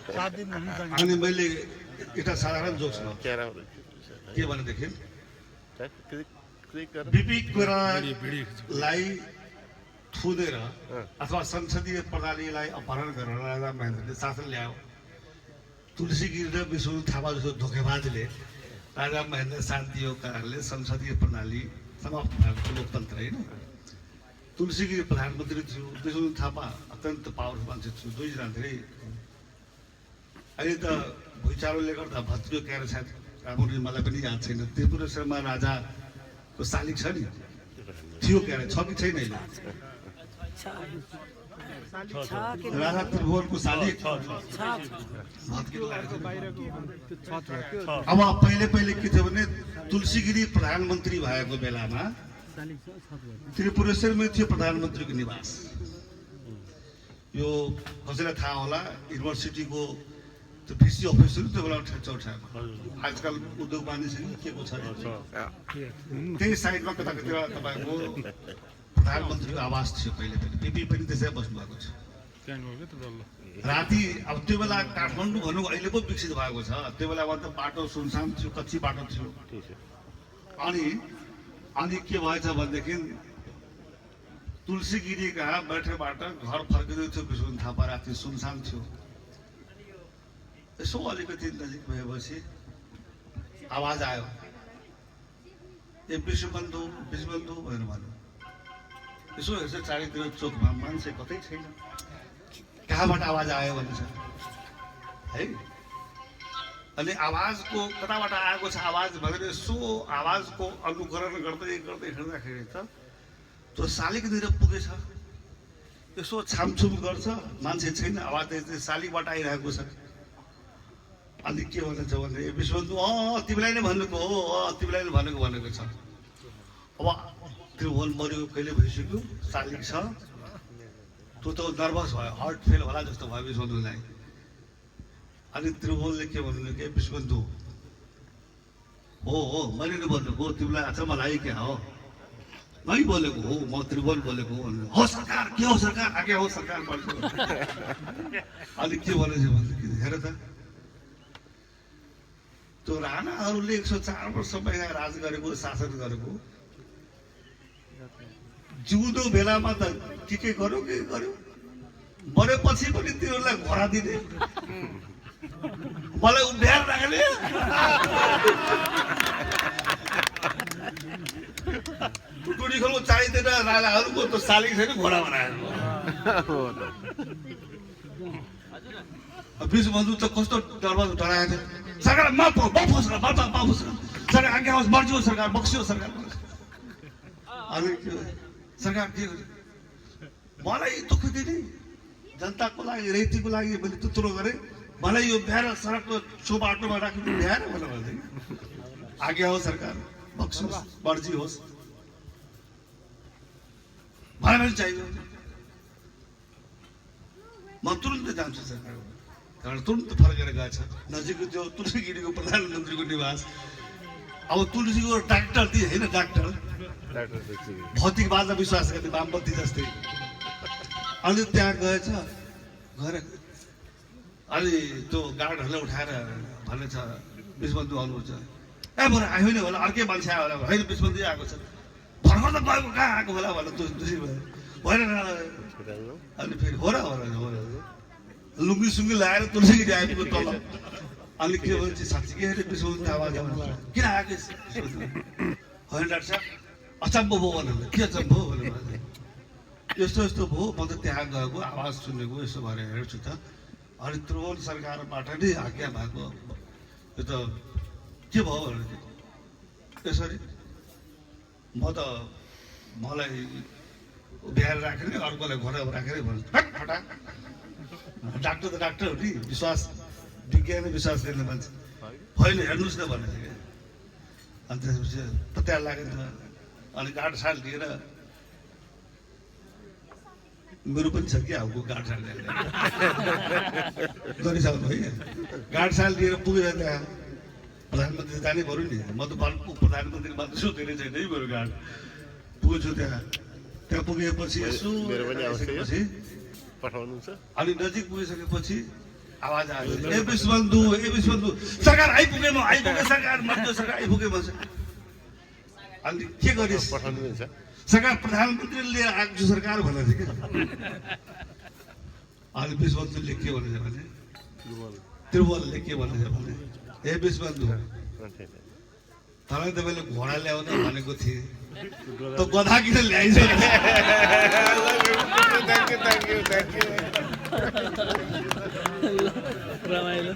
अनि मैले एउटा साधारण जोक सुनाउ के भनेदेखि बिपी कोइरालालाई थुनेर अथवा संसदीय प्रणालीलाई अपहरण गरेर राजा महेन्द्रले शासन ल्यायो। तुलसी गिरी र विष्णु थापा जस्तो धोकेबाजले राजा महेन्द्र शान्ति योग कारणले संसदीय प्रणाली समाप्त भएको लोकतन्त्र होइन। तुलसी गिरी प्रधानमन्त्री थियो, विष्णु थापा अत्यन्त पावरफुल मान्छे थियो, दुईजना धेरै। अहिले त भुइँचालोले गर्दा भत्रियो क्याएर सायद राम्ररी मलाई पनि याद छैन। त्रिपुरेश्वरमा राजाको शालिग छ नि, थियो क्यारे, छ कि छैन अहिले? राजा त्रिभुवनको शालिग अब पहिले के थियो भने तुलसीगिरी प्रधानमन्त्री भएको बेलामा त्रिपुरेश्वरमै थियो प्रधानमन्त्रीको निवास। यो कसैलाई थाहा होला, युनिभर्सिटीको त्यो भिसी अफिसहरू त्यो बेला चौठामा, आजकल उद्योग वाणिज्य के को छ त्यही साइडमा कता तपाईँको प्रधानमन्त्रीको आवास थियो। पहिले बिपी पनि त्यसै बस्नु भएको छ। राति अब त्यो बेला काठमाडौँ भनौँ अहिले पो विकसित भएको छ, त्यो बेलामा त बाटो सुनसान थियो, कच्ची बाटो थियो। अनि के भएछ भनेदेखि तुलसी गिरीका बैठकबाट घर फर्किँदै थियो विष्णु थापा, राति सुनसान थियो। यसो अलिकति नजिक भएपछि आवाज आयो, ए विश्वबन्धु विश्वबन्धु भनेर भन्यो। यसो हेर्छ चारैतिर चोकमा मान्छे कतै छैन, कहाँबाट आवाज आयो भन्छ है। अनि आवाजको कताबाट आएको छ आवाज भनेर यसो आवाजको अनुकरण गर्दै हिँड्दाखेरि त त्यो शालिगतिर पुगेछ। यसो छामछुम गर्छ, मान्छे छैन, आवाज शालिगबाट आइरहेको छ। अनि के भन्छ भने विश्वबन्धु तिमीलाई नै भनेको हो, तिमीलाई नै भनेको छ। अब त्रिभुवन मऱ्यो कहिले भइसक्यो, शालिग छ, त्यो त नर्भस भयो, हार्ट फेल होला जस्तो भयो विश्वबन्धुलाई। अनि त्रिभुवनले के भन्नु के विश्वबन्धु हो मैले नै बोलेको, तिमीलाई अचम्म लाग्यो क्या? हो मै बोलेको हो, म त्रिभुवन बोलेको हो सरकार, के हो सरकार, आगे हो सरकार भन्छ। अनि के भनेछ भनेदेखि हेर त त्यो राणाहरूले 104 वर्ष पहिला राज गरेको, शासन गरेको, जिउँदो बेलामा त के गर्यो मरेपछि पनि तिनीहरूलाई घोडा दिने, मलाई उभ्याएर राख्ने। टुडी खोलको चाहिँदैन राजाहरूको त शालिग छैन, घोडा बनाएर। विश्वबन्धु त कस्तो डराएको थियो, सरकार माफ सरकार आगे आओस्, मर्जियो सरकार, बक्सियो सरकार। अनि सरकार के मलाई दुःख दिने, जनताको लागि, रेतीको लागि मैले त्यत्रो गरेँ, मलाई यो भ्याएर सडकको छो बाटोमा राख्नु भ्याएर मलाई भन्दै आगे आओस् सरकार, बक्सियोस्, मर्जी होस्, मलाई पनि चाहियो। म तुरुन्तै जान्छु सरकार, कारण तुरन्त फर्केर गएछ। नजिकको त्यो तुलसी गिरीको प्रधानमन्त्रीको निवास। अब तुलसीको डाक्टर ती होइन, डाक्टर भौतिकवादमा विश्वास गर्ने वामपन्थी जस्तै। अनि त्यहाँ गएछ, गएर अलि त्यो गार्डहरूलाई उठाएर भनेछ विश्वबन्धु आउनुहुन्छ। ए बरु आयो नि होला, अर्कै मान्छे आयो होला, होइन विश्वबन्धु आएको छ, भर्खर त गएको, कहाँ आएको होला भनेर तुलसी भएन। अनि फेरि हो र लुङ्गी सुङ्गी लगाएर तुलसी गिरी आइपुग्यो तल। अनि के भन्छ साँच्चीकै हेरे विश्वबन्धु आवाज आउँछ, किन आएको होइन डाक्टर साहब, अचम्म भयो भनेर। के अचम्म भयो भनेर यस्तो भयो, म त त्यहाँ गएको, आवाज सुनेको, यसो भएर हेर्छु त। अनि त्रिभुवन सरकारबाट नै आज्ञा भएको, यो त के भयो भने यसरी मलाई बिहार राख्ने, अर्कोलाई घोडामा राखेर भन्छ फटा। डाक्टर त डाक्टर हो नि, विश्वास विज्ञानले विश्वास गर्ने मान्छे होइन, हेर्नुहोस् न भनेको क्या। अनि त्यसपछि तयार लाग्यो। अनि गाड साल लिएर मेरो पनि छ क्या अब गाड साल लिएर गरिसक्नु है। गाड साल लिएर पुगेर त्यहाँ प्रधानमन्त्री जाने पऱ्यो नि, म त प्रधानमन्त्री मात्र छु, धेरै छैन है मेरो गाड। पुगेछु त्यहाँ पुगेपछि यसो अनि नजिक पुगिसकेपछि आवाज आयो ए विश्वबन्धु सरकार आइपुगे सरकार मध्य सरकार आइपुगे भन्छ अनि के गरिस् सरकार प्रधानमन्त्रीले लिएर आएको छु सरकार भनेको थियो क्या अनि विश्वबन्धुले के भनेछ भने त्रिवलले के भनेछ भने ए विश्वबन्धु तँलाई त मैले घोडा ल्याउन भनेको थिएँ त गधा किन ल्याइन्छ रमाइलो